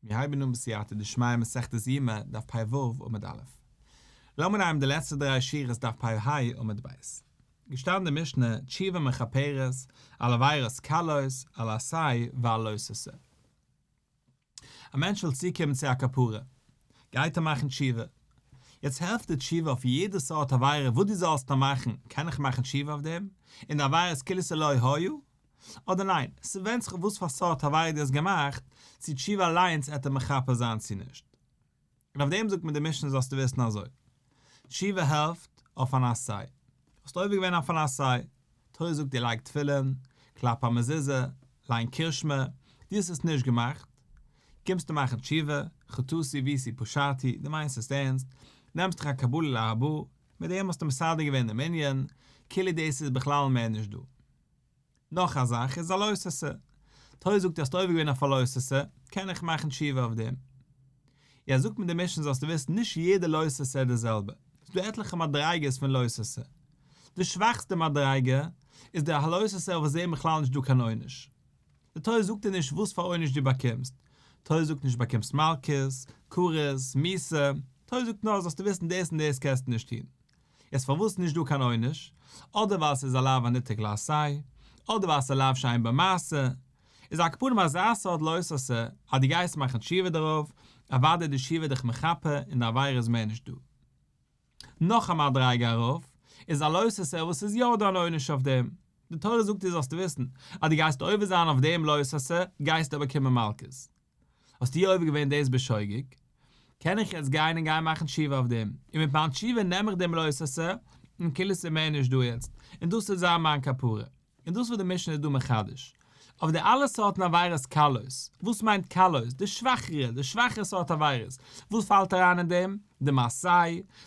מיר הייבן אן בסייעתא דשמיא מסכת יומא דף פ ו עמוד א'. לאמיר נעמען די לעצטע דריי שורות דף פ ה עמוד ב'. געשטאנען די משנה תשובה מכפרת על עבירות קלות על עשה ועל לא תעשה. א מענטש וויל צוקומען צו א כפרה, גייט ער מאכן תשובה. יעצט העלפט די תשובה אויף יעדע סארט עבירה וואס דו זאלסט נאר מאכן, קען איך מאכן תשובה אויף דעם, און די עבירה איז כאילו ס'לא היה? אדער ניין, ס'ווענדט זיך וואס פאר סארט עבירה דו האסט געמאכט, צו תשובה אליינס עט דיר מכפר זיין צו נישט. און אויף דעם זאגט מיר די משנה זאלסטו וויסן אזוי, תשובה העלפט אויף אן עשה. האסט עובר געווען אויף אן עשה, תורה זאגט דיר לייג תפילין, קלאפ א מזוזה, ליין קרישמע, דו האסט עס נישט געמאכט, קומסטו מאכן תשובה, חטאתי עויתי פשעתי, דו מיינסט עס ערנסט, נעמסט דיך א קבלה להבא, מיט דעם האסטו מסדר געווען דעם ענין, כאילו דאס איז בכלל מער נישט דא. נאך א זאך איז א לא תעשה. תורה זאגט האסט עובר געווען אויף א לא תעשה, קען איך מאכן תשובה אויף דעם. יא זאגט מיר די משנה זאלסטו וויסן נישט יעדע לא תעשה איז די זעלבע, ס'איז דא עטליכע מדריגות פון לא תעשה. די שוואכסטע מדריגה איז די לא תעשה וואס זעהן בכלל נישט דא קיין עונש. די תורה זאגט דיר נישט וואס פאר עונש דו באקומסט, תורה זאגט נישט באקומסט מלקות, כרת, מיתה, תורה זאגט נאר זאלסטו וויסן דאס און דאס קענסטו נישט טון. יעצט פארוואס נישט דא קיין עונש? אדער ווייל ס'איז א לאו הניתק לעשה, אדער ווייל ס'איז א לאו שאין בו מעשה. איז על כל פנים אזא סארט לא תעשה אז דו גייסט מאכן תשובה דערויף, אוודאי די תשובה דיך מכפר און די עבירה איז מער נישט דא. נאך א מדריגה ארויף, איז א לא תעשה וואס איז יא דא אן עונש אויף דעם. די תורה זאגט דיר זאלסטו וויסן, אז דו גייסט עובר זיין אויף דעם לא תעשה, גייסטו באקומען מלקות. האסטו עובר געווען דאס בשוגג, קען איך יעצט גיין און גיין מאכן תשובה אויף דעם, און מיט מיין תשובה נעם איך דעם לא תעשה, און כאילו ס'איז מער נישט דא יעצט, און דאס וועט זיין מיין כפרה. און דאס וואס די משנה איז דא מחדש. אויף די אלע סארטן עבירות קלות, וואס מיינט קלות? די שוואכערע, די שוואכע סארט עבירות, וואס פאלט אריין אין דעם? דעם עשה,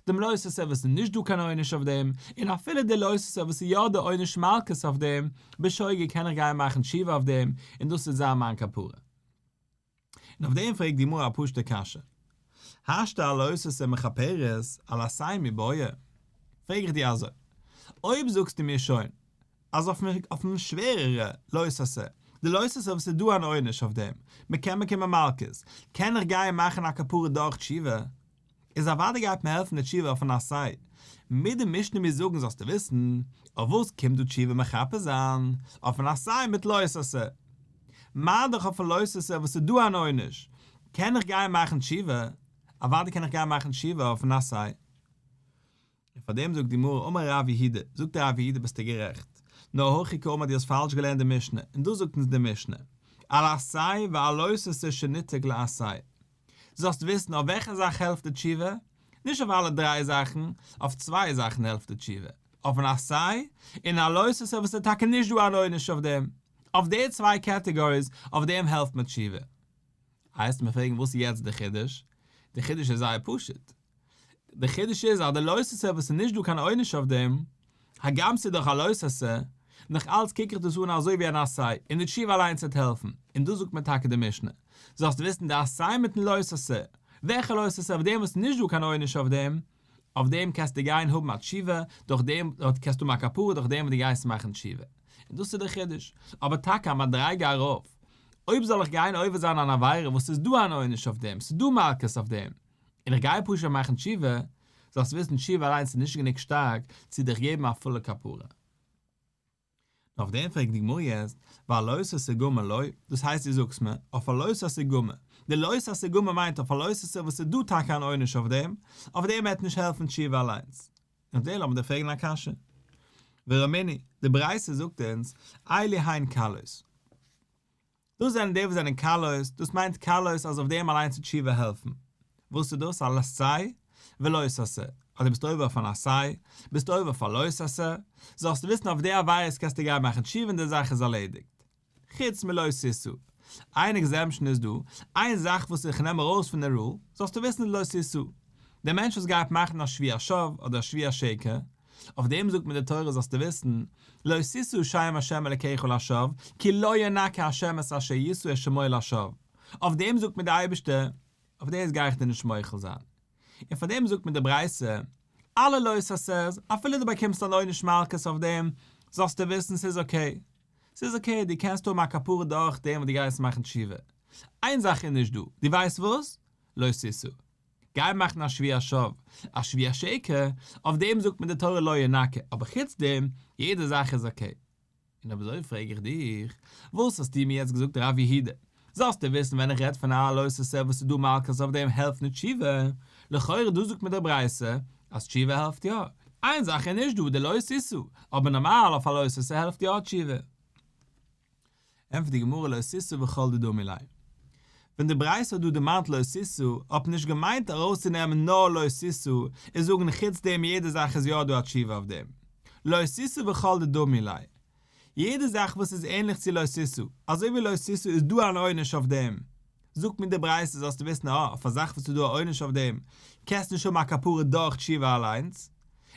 דעם לא תעשה וואס איז נישט דא קיין עונש אויף דעם, און אפילו די לא תעשה וואס איז יא די עונש מלקות אויף דעם, בשוגג קען איך גיין מאכן תשובה אויף דעם, און דאס וועט זיין מיין כפרה. און אויף דעם פרעגט די גמרא א פשוט'ע קשיא, השתא על לא תעשה מכפרת על עשה מיבעיא? פרעג איך דיר אזוי, אויב זאגסטו מיר שוין אז אויפן שווערערע לא תעשה, די לא תעשה וואס איז דא אן עונש אויף דעם, מען קען באקומען מלקות, קען איך גיין מאכן א כפרה דורך תשובה? איז אוודאי גייט מיר העלפן די תשובה אויפן עשה. מוז די משנה מיר זאגן זאלסטו וויסן, אויף וואס קומט דא תשובה מכפר זיין? אויפן עשה מיט לא תעשה. מה דאך אויפן לא תעשה וואס איז דא אן עונש, קען איך גיין מאכן תשובה? אוודאי קען איך גיין מאכן תשובה אויפן עשה. און פאר דעם זאגט די גמרא אמר רב יהודה, זאגט רב יהודה ביסטו גערעכט, נאר הכי קאמר דו האסט פאלש געלערנט די משנה, און דאס זאגט אונז די משנה, על עשה ועל לא תעשה שניתק לעשה. זאלסט וויסן אויף וועלכע זאך העלפט די תשובה, נישט אויף אלע דריי זאכן, אויף צוויי זאכן העלפט די תשובה, אויפן עשה און א לא תעשה וואס איז טאקע נישט דא אן עונש אויף דעם, אויף די צוויי categories, אויף דעם העלפט מיר תשובה. הייסט מיר פרעגן וואס איז יעצט די חידוש? די חידוש איז זייער פשוט. די חידוש איז אז די לא תעשה וואס איז נישט דא קיין עונש אויף דעם, הגם ס'איז דאך א לא תעשה, נאך אלץ קוק איך דאס אן אזוי ווי אן עשה, און די תשובה אליינס וועט העלפן, און דאס זאגט מיר טאקע די משנה, זאלסט וויסן די עשה מיטן לא תעשה, וועלכע לא תעשה אויף דעם וואס איז נישט דא קיין עונש אויף דעם, אויף דעם קענסטו גיין האבן א תשובה, דורך דעם קענסטו האבן א כפרה דורך דעם וואס דו גייסט מאכן תשובה. און דאס איז די חידוש. אבער טאקע א מדריגה ארויף, אויב זאל איך גיין עובר זיין אן עבירה וואס ס'איז דא אן עונש אויף דעם, ס'איז דא מלקות אויף דעם, און איך גיי פשוט מאכן תשובה, זאלסט וויסן תשובה אליינס איז נישט גענוג שטארק צו דיך געבן א פולע כפרה. און אויף דעם פרעגט די גמרא יעצט, ועל לא תעשה גמור לא, דאס הייסט דו זאגסט מיר, אויף א לא תעשה גמור, די לא תעשה גמור מיינט אויף א לא תעשה וואס איז דא טאקע אן עונש אויף דעם, אויף דעם וועט נישט העלפן תשובה אליינס. און אויף דעם לאמיר דיר פרעגן א קשיא. ורמינהי, די ברייתא זאגט אונז, אלו הן קלות. דאס זענען די וואס זענען קלות, דאס מיינט קלות אז אויף דעם אליינס וועט תשובה העלפן. וואס איז דאס? על עשה ולא תעשה. אז דו ביסט עובר אויף אן עשה, ביסטו עובר אויף א לא תעשה, זאלסטו וויסן אויף די עבירות קענסטו גיין מאכן תשובה און די זאך איז ארלעדיגט. חוץ מלא תשא. איין exemption איז דא, איין זאך וואס איך נעם ארויס פון די rule, זאלסטו וויסן איז לא תשא. דער מענטש וואס גייט מאכן א שבועת שוא אדער א שבועת שקר, אויף דעם זאגט מיר די תורה זאלסטו וויסן, לא תשא שם ה' אלקיך לשווא, כי לא ינקה ה' את אשר ישא את שמו לשווא. אויף דעם זאגט מיר דער אייבערשטער, אויף דאס גיי איך דיר נישט מוחל זיין. און פאר דעם זאגט מיר די ברייתא, אלע לא תעשה'ס, אפילו דו באקומסט אן עונש מלקות אויף דעם, זאלסטו וויסן ס'איז okay. ס'איז okay, דו קענסט האבן א כפרה דורך דעם וואס דו גייסט מאכן תשובה. איין זאך איז נישט דא, דו ווייסט וואס? לא תשא. גיי מאכן א שבועת שוא, א שבועת שקר, אויף דעם זאגט מיר די תורה לא ינקה, אבער חוץ דעם, יעדע זאך איז okay. און אויב אזוי פרעג איך דיך, וואס האסטו מיר יעצט געזאגט רב יהודה? זאלסטו וויסן ווען איך רעד פון א לא תעשה וואס איז דא מלקות אויף דעם העלפט נישט תשובה, לכאורה דא זאגט מיר די ברייתא אז תשובה העלפט יא, איין זאך איז נישט דא די לא תשא, אבער נארמאל אויף א לא תעשה העלפט יא תשובה. ענטפערט די גמרא לא תשא וכל דדמי ליה. ווען די ברייתא האט דא דערמאנט לא תשא האט מען נישט געמיינט ארויסצונעמען נאר לא תשא און זאגן חוץ דעם יעדע זאך איז יא דא א תשובה אויף דעם. לא תשא וכל דדמי ליה. יעדע זאך וואס איז ענליך צו לא תשא, אזוי ווי לא תשא איז דא אן עונש אויף דעם, זאגט מיר די ברייתא זאלסטו וויסן אה, אויף א זאך וואס איז דא א עונש אויף דעם, קענסטו נישט האבן א כפרה דורך תשובה אליינס.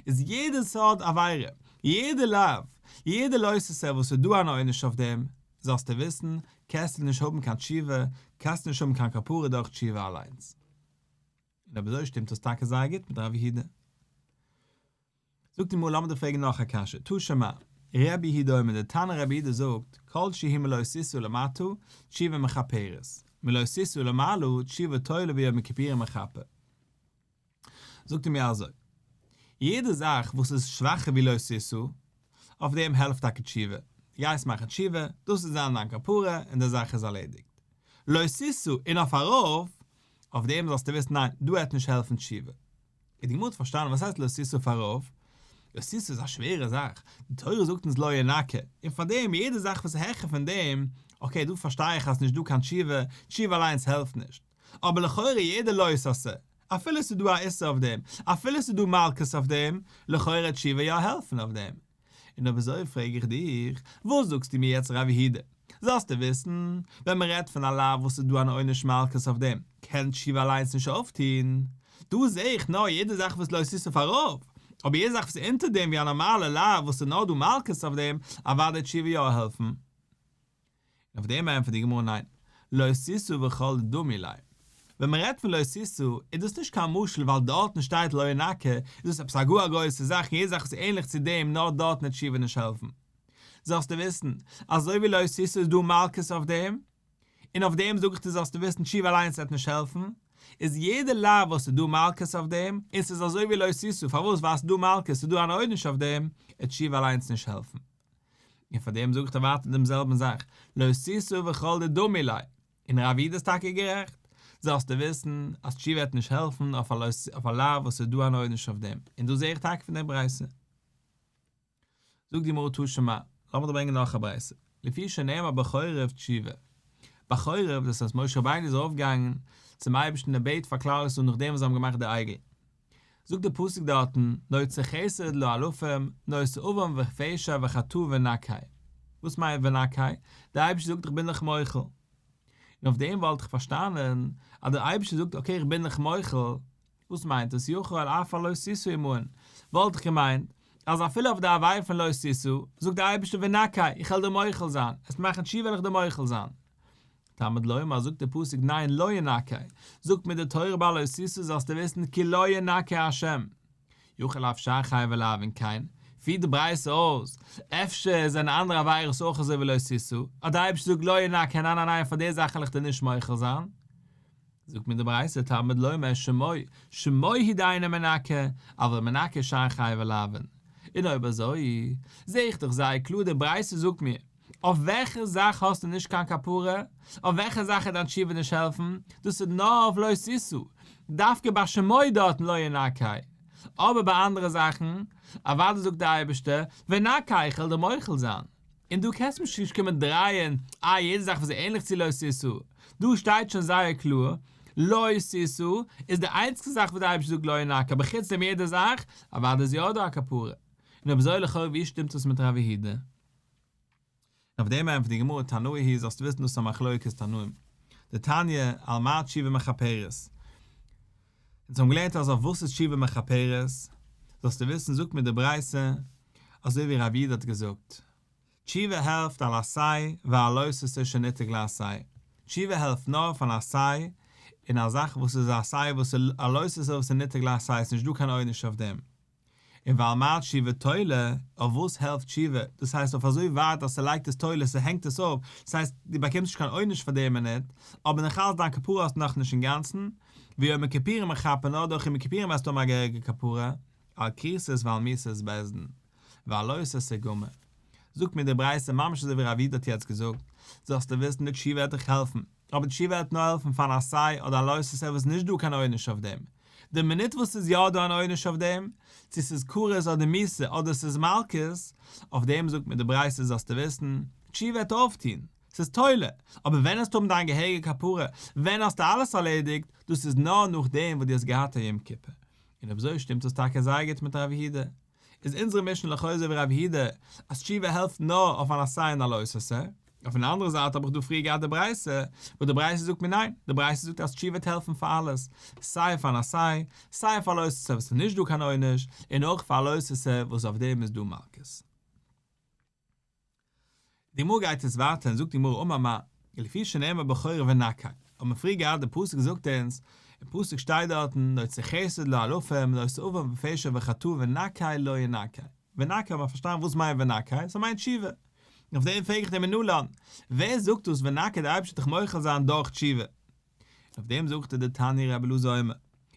איז יעדע סארט עבירה, יעדע לאו, יעדע לא תעשה וואס איז דא אן עונש אויף דעם, זאלסטו וויסן, קענסטו נישט האבן קיין תשובה, קענסטו נישט האבן קיין כפרה דורך תשובה אליינס. און אויב אזוי שטימט עס טאקע זייער גוט מיט רב יהודה. זאגט די גמרא לאמיר דיר פרעגן נאך א קשיא, תא שמע, רבי יהודה אומר, דער תנא רבי יהודה זאגט, כל שהוא מלא תשא ולמטה, תשובה מכפרת, מלא תשא ולמעלה, תשובה תולה ויום הכיפורים מכפר. זאגט ער מיר אזוי, יעדע זאך וואס איז שוואכער ווי לא תשא, אויף דעם העלפט טאקע תשובה, דו גייסט מאכן תשובה, דאס איז זיין דיין כפרה און די זאך איז ארלעדיגט. לא תשא און אויף ארויף, אויף דעם זאלסטו וויסן ניין, דא העט נישט העלפן תשובה. און די גמרא האט פארשטאנען וואס הייסט לא תשא אויף ארויף, לא תשא איז א שווערע זאך, די תורה זאגט אונז לא ינקה, און פאר דעם יעדע זאך וואס איז העכער פון דעם, okay דא פארשטיי איך אז נישט דא קיין תשובה, תשובה אליינס העלפט נישט. אבער לכאורה יעדע לא תעשה, אפילו ס'איז דא א איסור אויף דעם, אפילו ס'איז דא מלקות אויף דעם, לכאורה וועט תשובה יא העלפן אויף דעם. און אויב אזוי פרעג איך דיך, וואס זאגסטו מיר יעצט רב יהודה? זאלסטו וויסן, ווען מען רעדט פון א לאו וואס איז דא אן עונש מלקות אויף דעם, קען תשובה אליינס נישט אויפטון. דא זע איך נאר יעדע זאך וואס לא תשא אויף ארויף, אבער יעדע זאך וואס איז אונטער דעם ווי א נארמאלע לאו וואס איז נאר דא מלקות אויף דעם, אוודאי וועט תשובה יא העלפן. און אויף דעם ענטפערט די גמרא ניין, לא תשא וכל דדמי ליה. ווען מען רעדט פון לא תשא איז דאס נישט קיין משל ווייל דארטן שטייט לא ינקה איז דאס עפעס א גאר א גרויסע זאך און יעדע זאך וואס איז ענליך צו דעם נאר דארטן וועט תשובה נישט העלפן. זאלסטו וויסן, אזוי ווי לא תשא איז דא מלקות אויף דעם, און אויף דעם זאג איך דיר זאלסטו וויסן תשובה אליינס וועט נישט העלפן, איז יעדע לאו וואס איז דא מלקות אויף דעם, און ס'איז אזוי ווי לא תשא, פארוואס ווייל ס'איז דא מלקות ס'איז דא אן עונש אויף דעם, וועט תשובה אליינס נישט העלפן. און פאר דעם זאגט ער ווייטער דעם זעלבן זאך, לא תשא וכל דדמי ליה, און רב יהודה איז טאקע גערעכט, זאלסטו וויסן אז תשובה וועט נישט העלפן אויף א לאו וואס איז דא אן עונש אויף דעם, און דאס זע איך טאקע פון דער ברייתא. זאגט די גמרא תא שמע, לאמיר דיר ברענגען נאך א ברייתא, לפי שנאמר בחורב תשובה, בחורב, דאס הייסט משה רבינו איז ארויפגעגאנגען צום אייבערשטן און בעט פאר כלל ישראל נאכדעם וואס זיי האבן געמאכט די עגל, זאגט דער פסוק דארטן, נוצר חסד לאלפים, נושא עון ופשע וחטאה ונקה. וואס מיינט ונקה? דער אייבערשטער זאגט איך בין דיך מוחל. און אויף דעם וואלט איך פארשטאנען אז דער אייבערשטער זאגט okay איך בין דיך מוחל, וואס מיינט עס יכול אף על לא תשא עמהן? וואלט איך געמיינט אז אפילו אויף די עבירה פון לא תשא, זאגט דער אייבערשטער ונקה, איך וועל דיר מוחל זיין, עסט מאכן תשובה וועל איך דיר מוחל זיין. תלמוד לומר זאגט דער פסוק ניין לא ינקה, זאגט מיר די תורה ביי לא תשא זאלסטו וויסן כי לא ינקה ה'. יכול אף שאר חייבי לאוין כן, פירט די ברייתא אויס, אפשר זענען אנדערע עבירות אויך אזוי ווי לא תשא, אז דער אייבערשטער זאגט לא ינקה ניין ניין ניין פאר די זאך וועל איך דיר נישט מוחל זיין. זאגט מיר די ברייתא תלמוד לומר שמו, שמו הוא דאינו מנקה, אבל מנקה שאר חייבי לאוין. און אויב אזוי, זע איך דאך זייער קלאר די ברייתא זאגט מיר, אויף וועלכע זאך האסטו נישט קיין כפרה? אויף וועלכע זאך וועט דיין תשובה נישט העלפן? דאס איז נאר אויף לא תשא, דווקא ביי שמו דארטן לא ינקה. אבער ביי אנדערע זאכן, אוודאי זאגט דער אייבערשטער, ונקה איך וועל דיר מוחל זיין. און דא קענסטו מיך נישט קומען דרייען, אה יעדע זאך וואס איז ענליך צו לא תשא. דא שטייט שוין זייער קלאר, לא תשא איז די איינציגסטע זאך וואס דער אייבערשטער זאגט לא ינקה, אבער חוץ דעם יעדע זאך, אוודאי איז יא דא א כפרה. און אויב אזוי לכאו' ווי שטימט עס מיט רב יהודה? און אויף דעם ענטפערט די גמרא תנאי היא זאלסטו וויסן דאס איז א מחלוקת תנאים. דתניא, על מה תשובה מכפרת. אונז האבן געלערנט אז אויף וואס איז תשובה מכפרת, זאלסטו וויסן זאגט מיר די ברייתא, אזוי ווי רב יהודה האט געזאגט, תשובה העלפט על עשה ועל לא תעשה שניתק לעשה, תשובה העלפט נאר אויף אן עשה און א זאך וואס איז עשה וואס איז א לא תעשה וואס איז ניתק לעשה, עס איז נישט דא קיין עונש אויף דעם. און ועל מה תשובה תולה, אויף וואס העלפט תשובה, דאס הייסט אויף אזוי ווייט אז ס'לייגט עס תולה, ס'הענגט עס אויף, דאס הייסט דו באקומסט נישט קיין עונש פאר די מינוט, אבער נאכאלץ דיין כפרה האסטו נאכנישט אינגאנצן, ויום הכיפורים מכפר נאר דורך יום הכיפורים וועסטו האבן א געהעריגע כפרה, על כריתות ועל מיתות בית דין, ועל לא תעשה גמור. זאגט מיר די ברייתא ממש אזוי ווי רב יהודה האט יעצט געזאגט, זאלסטו וויסן די תשובה וועט דיך העלפן, אבער תשובה וועט נאר העלפן פאר אן עשה אדער א לא תעשה וואס נישט דא קיין עונש אויף דעם. די מינוט וואס ס'איז יא דא אן עונש אויף דעם, צו ס'איז כרת אדער מיתה אדער ס'איז מלקות, אויף דעם זאגט מיר די ברייתא זאלסטו וויסן, תשובה וועט אויפטון, ס'איז תולה, אבער ווען וועסטו האבן דיין געהעריגע כפרה, ווען האסטו אלעס ארלעדיגט, דאס איז נאר נאכדעם וואס דו האסט געהאט א יום כיפור. און אויב אזוי שטימט עס טאקע זייער גוט מיט רב יהודה. איז אונזערע משנה לכאו' אזוי ווי רב יהודה אז תשובה העלפט נאר אויף אן עשה און א לא תעשה, אויף אן אנדערע זייט האב איך דא פריער געהאט די ברייתא, וואס די ברייתא זאגט מיר ניין, די ברייתא זאגט אז תשובה וועט העלפן פאר אלעס, סיי אויף אן עשה, סיי אויף א לא תעשה וואס איז נישט דא קיין עונש, און אויך פאר א לא תעשה וואס אויף דעם איז דא מלקות. די גמרא גייט יעצט ווייטער און זאגט די גמרא אמר מר, לפי שנאמר בחורב ונקה, האט מען פריער געהאט די פסוק זאגט אונז, אין פסוק שטייט דארטן לא עושה חסד לאלפים לא עושה עוון ופשע וחטאה ונקה לא ינקה, ונקה האט מען פארשטאנען וואס מיינט ונקה, ס'מיינט תשובה, און אויף דעם פרעג איך דיר מנלן, ווער זאגט דאס ונקה די אייבערשטער וועט דיך מוחל זיין דורך תשובה? אויף דעם זאגט ער דתניא רבי אלעזר אומר,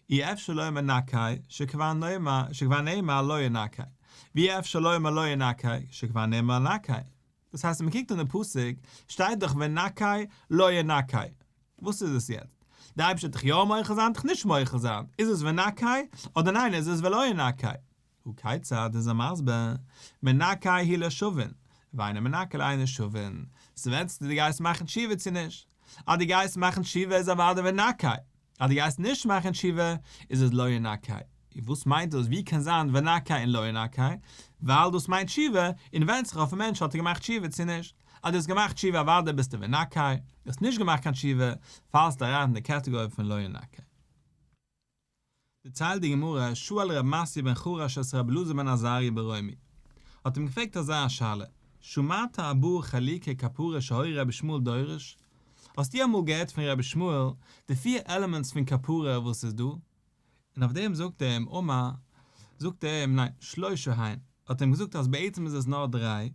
אי אפשר לומר נקה שכבר נאמר שכבר נאמר לא ינקה, ואי אפשר לומר לא ינקה שכבר נאמר נקה. דאס הייסט ווען מ'קוקט אין די פסוק שטייט דאך ונקה לא ינקה. וואס איז עס יעצט? די אייבערשטער וועט דיך יא מוחל זיין דיך נישט מוחל זיין? איז עס ונקה אדער ניין איז עס ולא ינקה? הא כיצד איז ער מסביר, מנקה הוא לשבין, ואינו מנקה לאינו שבין, ס'ווענדט זיך צו דו גייסט מאכן תשובה צו נישט, אז דו גייסט מאכן תשובה איז אוודאי ונקה, אז דו גייסט נישט מאכן תשובה איז עס לא ינקה, און וואס מיינט דאס ווי קען זיין ונקה און לא ינקה, ווייל דאס מיינט תשובה, און ווענדט זיך אויפן מענטש האט ער געמאכט תשובה צו נישט, אז דו האסט געמאכט תשובה אוודאי ביסטו ונקה, דו האסט נישט געמאכט קיין תשובה פאלסטו אריין אין די קעטעגארי פון לא ינקה. דערציילט די גמרא, שאל ר' מתיא בן חרש את ר' אלעזר בן עזריה ברומי, האט אים געפרעגט אזא א שאלה, שמעת ארבעה חלוקי כפרה שהיה רבי ישמעאל דורש? האסטו אמאל געהערט פון רבי ישמעאל די פיר עלעמענטס פון כפרה וואס איז דא? און אויף דעם זאגט ער אים, אמר, זאגט ער אים, ניין, שלושה הן, האט ער אים געזאגט אז בעצם איז עס נאר דריי,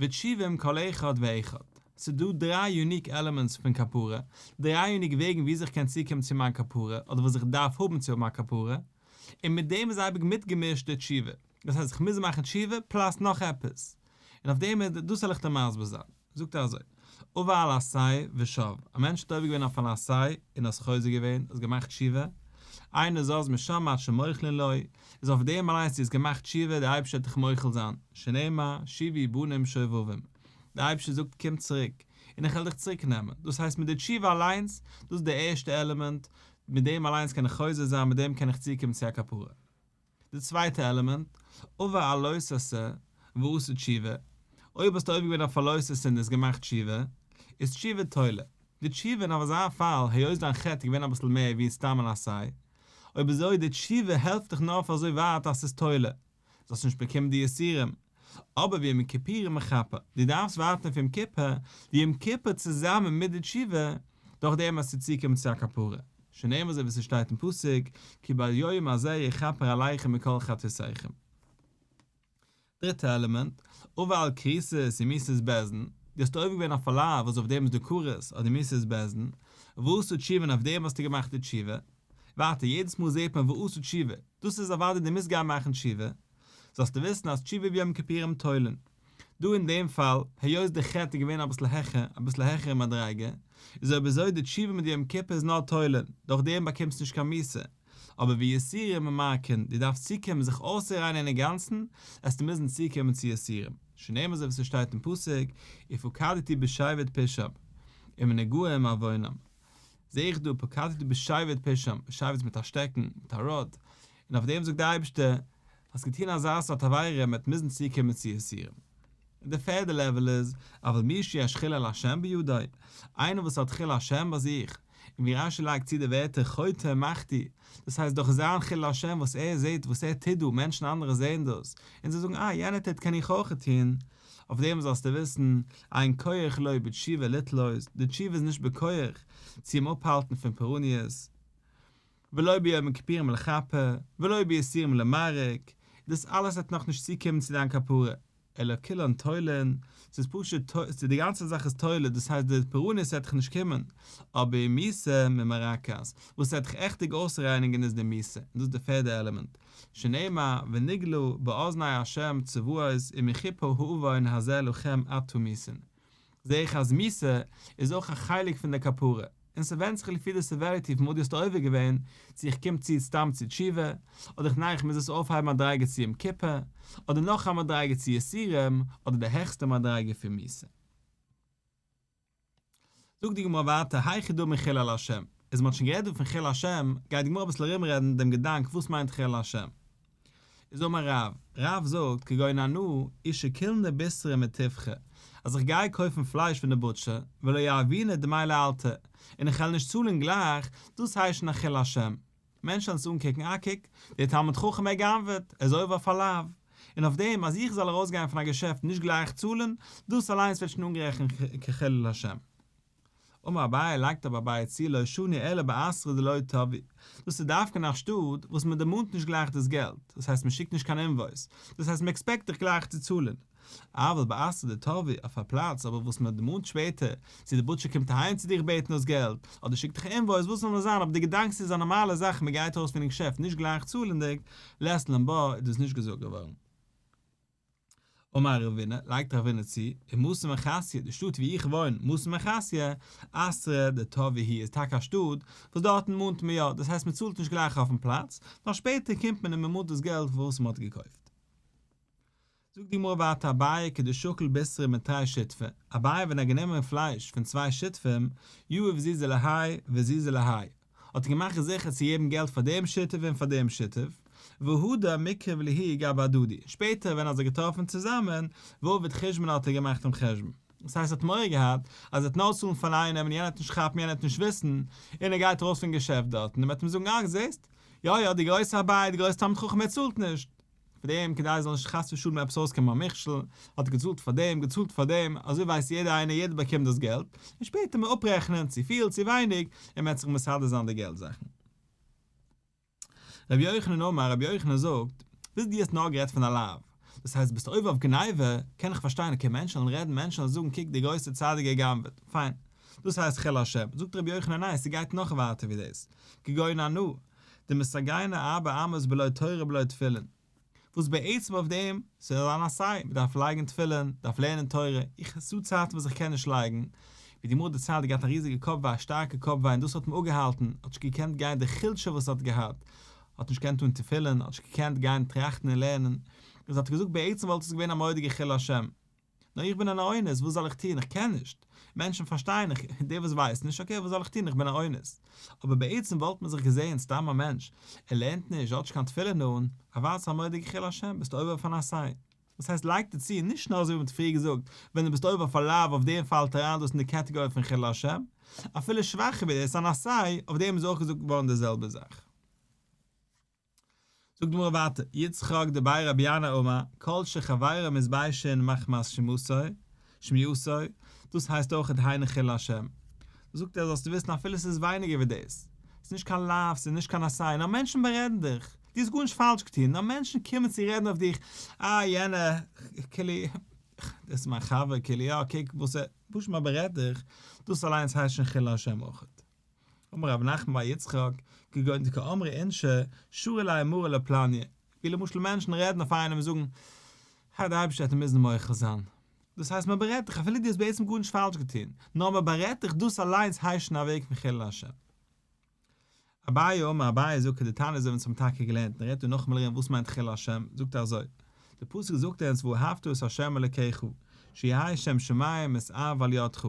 ותשובה עם כל אחד ואחד, ס'איז דא דריי unique elements פון כפרה, דריי unique וועגן וויאזוי איך קען צוקומען צו מיין כפרה, אדער וואס איך דארף האבן צו האבן א כפרה, און מיט דעם איז אייביג מיטגעמישט די תשובה, דאס הייסט איך מוז מאכן תשובה plus נאך עפעס, און אויף דעם איז, דאס וועל איך דיר מסביר זיין. זאגט ער אזוי, עבר על עשה ושב, א מענטש האט עובר געווען אויף אן עשה און האט חוזר געווען, האט געמאכט תשובה, אינו זז משם עד שמוחלין לו, איז אויף דעם אליינס דו האסט געמאכט תשובה, דער אייבערשטער וועט דיך מוחל זיין, שנאמר, שובו בנים שובבים, דער אייבערשטער זאגט קום צוריק, און איך וועל דיך צוריק נעמען, דאס הייסט מיט די תשובה אליינס, דאס איז דער ערשטער עלעמענט, מיט דעם אליינס קען איך חוזר זיין, מיט דעם קען איך צוקומען צו א כפרה. די צווייטע עלעמענט, עבר על לא תעשה ועשה תשובה, אויב האסטו עובר געווען אויף א לא תעשה און האסט געמאכט תשובה, איז תשובה תולה. די תשובה אין אזא פאל, היות דיין חטא איז געווען אביסל מער ווי סתם אן עשה, אויב אזוי די תשובה העלפט דיך נאר אויף אזוי ווייט אז ס'איז תולה, זאלסט נישט באקומען די יסורים. אבער ויום הכיפורים מכפר, דו דארפסט ווארטן אויף יום כיפור, די יום כיפור צוזאמען מיט די תשובה, דורך דעם וועסטו צוקומען צו א כפרה, שנאמר אזוי ווי ס'שטייט אין פסוק, כי ביום הזה יכפר עליכם מכל חטאתיכם. דריטע עלעמענט, עבר על כריתות ומיתות בית דין, דו האסט עובר געווען אויף א לאו וואס אויף דעם איז דא כרת אדער מיתות בית דין, ועשה תשובה און אויף דעם האסטו געמאכט די תשובה. ווייטער, יעדעס מאל זעט מען ועשה תשובה, דאס איז אוודאי דו מוזט גיין מאכן תשובה, זאלסטו וויסן אז תשובה ויום כיפורים תולין. דא אין דעם פאל, היות די חטא איז געווען אביסל העכער, אביסל העכערע מדריגה, איז אויב אזוי די תשובה מיט די יום כיפור איז נאר תולין, דורך דעם באקומסטו נישט קיין מיתה. אבער ויסורים ממרקין, דו דארפסט צוקומען זיך אויסצורייניגן אינגאנצן, עסטו מוזן צוקומען צו יסורים. שנאמר אזוי ווי ס'שטייט אין פסוק, ופקדתי בשבט פשעם, ובנגעים עוונם. זע איך דא ופקדתי בשבט פשעם, שבט מיט א שטעקן, מיט א rod, און אויף דעם זאגט דער אייבערשטער, האסט געטון אזא סארט עבירה, מען וועט מוזן צוקומען צו יסורים. און די פערדע level איז, אבל מי שיש חילול השם בידו, איינער וואס האט חילול השם ביי זיך, און ווי רשי לייגט צו די ווערטער חוטא ומחטיא, דאס הייסט דורך זיין חילול השם וואס ער זעט וואס ער טוט דא, מענטשן אנדערע זעען דאס, און זיי זאגן אה יענער טוט קען איך אויך טון, אויף דעם זאלסטו וויסן, אין כח לו בתשובה לתלות, די תשובה איז נישט בכח צו אים אפהאלטן פון פורעניות, ולא ביום הכיפורים לכפר, ולא ביסורים למרק, דאס אלעס וועט נאכנישט צוקומען צו דיין כפרה, אלא כולן תולין, ס'איז פשוט, די גאנצע זאך איז תולה, דאס הייסט די פורענות וועט דיך נישט קומען, אבער מיתה ממרקעת, וואס וועט דיך עכטיג אויסרייניגן איז די מיתה, און דאס איז די פערדע עלעמענט, שנאמר ונגלה באזני ה' צבאות אם יכופר העון הזה לכם עד תמותון. זעה איך אז מיתה איז אויך א חלק פון די כפרה, און ס'ווענדט זיך לפי די סעוועריטי פון וואס דו האסט עובר געווען, צו איך קום צו סתם צו תשובה, אדער איך ניין איך מוז עס אויפהייבן א מדריגה צו יום כיפור, אדער נאך א מדריגה צו יסורים, אדער די העכסטע מדריגה פון מיתה. זאגט די גמרא ווייטער היכי דמי חילול השם, איז מ'האט שוין גערעדט דא פון חילול השם, גייט די גמרא אביסל ארומרעדן דעם געדאנק וואס מיינט חילול השם. איז אמר רב, רב זאגט כגון אנא אי שקילנא בישרא מטובחא, אז איך גיי קויפן פלייש פון די בוטשער, ולא יהבינא דמי לאלתר, און איך וועל נישט צאלן גלייך, דאס הייסט שוין א חילול השם. מענטשן וועלן עס אנקוקן, אה קוק, דער תלמיד חכם ער גנב'עט, ער איז עובר אויף א לאו. און אויף דעם אז איך זאל ארויסגיין פון א געשעפט נישט גלייך צאלן, דאס אליינס ווערט שוין אנגערעכנט כחילול השם. אמר אביי לייגט אבער אביי צו לא שנו אלא באתרא דלא תבעי, דאס איז דווקא אין א שטאט וואס מען דערמאנט נישט גלייך דאס געלט, דאס הייסט מען שיקט נישט קיין אינוואויס, דאס הייסט מען עקספעקט דיך גלייך צו צאלן, אבל באתרא דתבעי אויף א פלאץ אבער וואס מען דערמאנט שפעטער, צו די בוטשער קומט אהיים צו דיך בעטן דאס געלט, אדער שיקט דיך אינוואויס וואס זאל נאר זיין אבער דו געדאנקסט ס'איז א נארמאלע זאך מען גייט ארויס פונעם געשעפט נישט גלייך צאלענדיג, לית לן בה איז דאס נישט געזאגט געווארן. אמר רבינא, לייגט רבינא צו, ומתא מחסיא, די שטאט וואו איך וואוין, מתא מחסיא, אתרא דתבעי הוא איז טאקע א שטאט וואס דארטן מאנט מען יא, דאס הייסט מען צאלט נישט גלייך אויפן פלאץ, נאר שפעטער קומט מען און מען מאנט דאס געלט פאר וואס מען האט געקויפט. זאגט די גמרא ווייטער אביי כדשקיל בישרא מתרי שותפי, אביי ווען ער האט גענומען פלייש פון צוויי שותפים, יהיב זוזא להאי וזוזא להאי, האט ער געמאכט זיכער צו געבן געלט פאר דעם שותף און פאר דעם שותף, והדר מיקרב להו גבי הדדי, שפעטער ווען ער האט זיי געטראפן צוזאמען, ועביד חושבנא האט ער געמאכט דעם חשבון. דאס הייסט ער האט מורא געהאט אז ער וועט נאר צאלן פאר איינעם און יענער וועט נישט כאפן יענער וועט נישט וויסן, און ער גייט ארויס פון געשעפט דארטן און מען וועט אים זאגן אה זעסט, יא יא די גרויסע אביי די גרויסע תלמיד חכם ער צאלט נישט. פאר דעם כדי עס זאל נישט חס ושלום עפעס אויסקומען א מכשול, האט ער געצאלט פאר דעם, געצאלט פאר דעם, אזוי ווייסט יעדער איינער יעדער באקומט דאס געלט, און שפעטער מען אפרעכענען צו פיל צו ווייניג, און מען וועט זיך מסדר זיין די געלט זאכן. רבי יוחנן אמר, רבי יוחנן זאגט, ביז דו האסט נאר גערעדט פון א לאו, דאס הייסט ביסט עובר אויף גניבה, קען איך פארשטיין אקעי מענטשן וועלן רעדן מענטשן וועלן זאגן קוק דער גרויסער צדיק ער גנב'עט, פיין, דאס הייסט חילול השם, זאגט רבי יוחנן ניין ס'גייט נאך ווייטער ווי דאס, כגון אנא, דמסגרנא ארבע אמות בלא תורה בלא תפילין, וואס בעצם אויף דעם ס'איז אן עשה, מ'דארף לייגן תפילין, מ'דארף לערנען תורה, איך ס'דא צייטן וואס איך קען נישט לייגן, ווי די גמרא דערציילט געהאט א ריזיגע קאפ וויי א שטארקע קאפ וויי און דאס האט אים אפגעהאלטן, האט נישט געקענט גיין די חולשה וואס ער האט געהאט, האט נישט געקענט טון תפילין, האט נישט געקענט גיין טראכטן און לערנען, איז האט ער געזאגט בעצם וואלט עס געווען א מורא'דיגע חילול השם, נאר איך בין אן אונס, וואס זאל איך טון, איך קען נישט. מענטשן פארשטייען איך, דער וואס ווייסט נישט, אקעי, וואס זאל איך טון, איך בין א אונס. אבער בעצם וואלט מען זיך געזען, סתם א מענטש, ער לערנט נישט, ער האט נישט קיין תפילין אן, אוודאי ס'איז א מורא'דיגע חילול השם, ביסט עובר אויף אן עשה. דאס הייסט לייגט דערצו, נישט נאר אזוי ווי מ'האט פריער געזאגט, ווען דו ביסט עובר אויף א לאו אויף דעם פאלט אריין דאס אין די קעטעגארי פון חילול השם, אפילו שוואכער ווי דאס, אן עשה, אויף דעם איז אויך געזאגט געווארן די זעלבע זאך. זאגט די גמרא ווייטער, יצחק דבי רבי ינאי אמר, כל שחבירו מתביישין מחמת שמתו, שמיעתו, דאס הייסט אויך היינו חילול השם. זאגט ער זאלסטו וויסן אפילו ס'איז ווייניגער ווי דאס, ס'איז נישט קיין לאו, ס'איז נישט קיין עשה, נאר מענטשן בארעדן דיך, דו האסט גארנישט פאלש געטון, נאר מענטשן קומען צו רעדן אויף דיך, אה יענער, כאילו, דאס איז מיין חבר, כאילו יא, קוק וואס ער, פשוט מען בארעדט דיך, דאס אליינס הייסט שוין חילול השם אויכעט. אמר רב נחמן בר יצחק, כגון דקאמרי אינשי, שרי ליה מרה לפלניא, ווי למשל מענטשן רעדן אויף איינעם און זאגן, אה דער אייבערשטער וועט אים מוזן מוחל זיין. דאס הייסט מען בארעדט דיך אפילו דו האסט בעצם גארנישט פאלש געטון, נאר מען בארעדט דיך דאס אליינס הייסט שוין א וועג פון חילול השם. אביי אמר, אביי זאגט כדתניא אזוי ווי אונז האבן טאקע געלערנט און ער רעדט דא נאכאמאל ארום וואס מיינט חילול השם, זאגט ער אזוי, די פסוק זאגט אונז ואהבת את ה' אלוקיך, שיהא שם שמים מתאהב על ידך,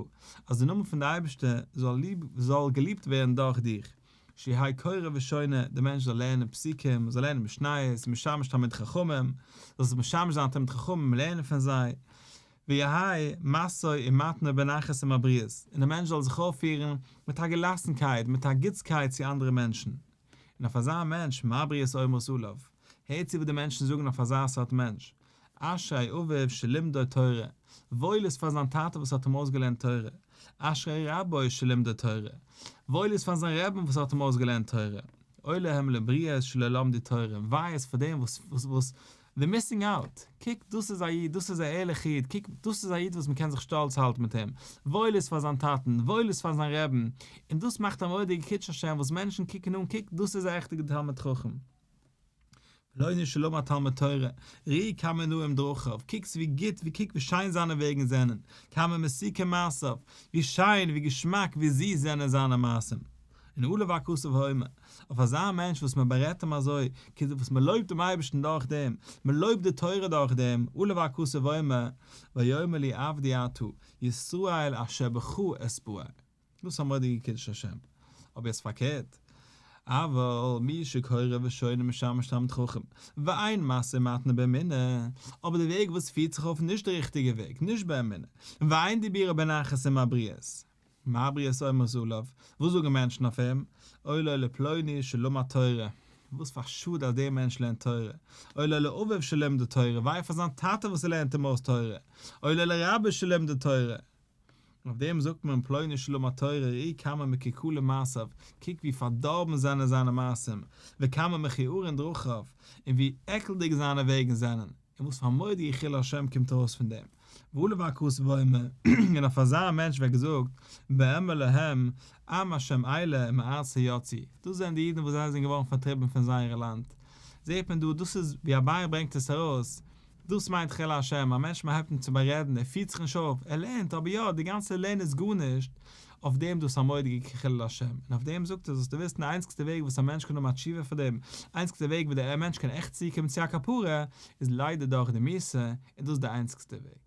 אז די נאמען פון די אייבערשטער זאל ליב זאל געליבט ווערן דורך דיך, שיהא קורא ושונה, די מענטש זאל לערנען פסוקים, זאל לערנען משניות, משמש תלמידי חכמים, זאל זיך משמש זיין תלמידי חכמים און לערנען פון זיי, ויהא משאו ומתנו בנחת עם הבריות, און דער מענטש זאל זיך אויפפירן מיט א געלאסנקייט, מיט א גוטסקייט צו אנדערע מענטשן. און אויף אזא מענטש, מה הבריות אומרות עליו, הערט צו וואס די מענטשן זאגן אויף אזא סארט מענטש, אשרי אביו שלימדו תורה, וואויל איז פאר זיין טאטע וואס האט אים אויסגעלערנט תורה, אשרי רבו שלימדו תורה, וואויל איז פאר זיין רעבין וואס האט אים אויסגעלערנט תורה, אוי להם לבריות שלא למדו תורה, וויי איז פאר דעם וואס וואס. They're missing out. קוק, דאס איז א איד, דאס איז א ערליכע איד, קוק, דאס איז א איד וואס מען קען זיך שטאלץ האלטן מיט אים, וואויל איז פאר זיין טאטן, וואויל איז פאר זיין רעבן, און דאס מאכט א מורא'דיגע קידוש השם וואס מענטשן קוקן אן, קוק, דאס איז א עכטיגע תלמיד חכם. פלוני שלמד תלמוד תורה, ראו כמה נאים דרכיו, קוקטס ווי גוט, ווי קוק ווי שיין זיינע וועגן זענען, כמה מתוקים מעשיו, ווי שיין, ווי געשמאק, ווי זיס זענען זיינע מעשים. און עליו הכתוב אומר, אויף אזא מענטש וואס מען בארעדט אים אזוי, כאילו וואס מען לויבט דעם אייבערשטן דורך דעם, מען לויבט די תורה דורך דעם, עליו הכתוב אומר, ויאמר לי עבדי אתה, ישראל אשר בך אתפאר. דאס איז א מורא'דיגע קידוש השם. אבער יעצט פארקערט, אבל מי שקורא ושונה משמש תלמיד חכם, ואין משא ומתן באמונה, אבער די וועג וואס פירט זיך אויף נישט די ריכטיגע וועג, נישט באמונה, ואין דיבורו בנחת עם הבריות, מה הבריות אומרות עליו, וואס זאגן מענטשן אויף אים, אוי לו לפלוני שלמד תורה, וואס פאר שאד אז דער מענטש לערנט תורה, אוי לו לאביו שלימדו תורה, וויי פאר זיין טאטע וואס ער לערנט אים אויס תורה, אוי לו לרבו שלימדו תורה. אויף דעם זאגט מען פלוני שלמד תורה ראו כמה מקולקלין מעשיו, קוק ווי פארדארבן זענען זיינע מעשים, וכמה מכוערין דרכיו, און ווי עקלדיג זיינע וועגן זענען, און וואס פאר מורא'דיגע חילול השם קומט ארויס פון דעם. ועליו הכתוב אומר, און אויף אזא מענטש ווערט געזאגט, ואאמר להם, עם השם אלה ומארצו יצאו, דאס זענען די אידן וואס זיי זענען געווארן פארטריבן פון זייערע לאנד. זעט מען דא, דאס איז ווי אביי ברענגט עס ארויס, דאס מיינט חילול השם, א מענטש מען הייבט אן צו בארעדן, ער פירט זיך נישט אויף, ער לערנט, אבער יא, די גאנצע לערנען איז גארנישט, אויף דעם דאס א מורא'דיגע חילול השם, און אויף דעם זאגט ער זאלסטו וויסן די איינציגסטע וועג וואס א מענטש קען האבן א תשובה פאר דעם, איינציגסטע וועג ווי דער מענטש קען עכט צוקומען צו א כפרה, איז ליידער דורך די מיתה, און דאס איז די איינציגסטע וועג.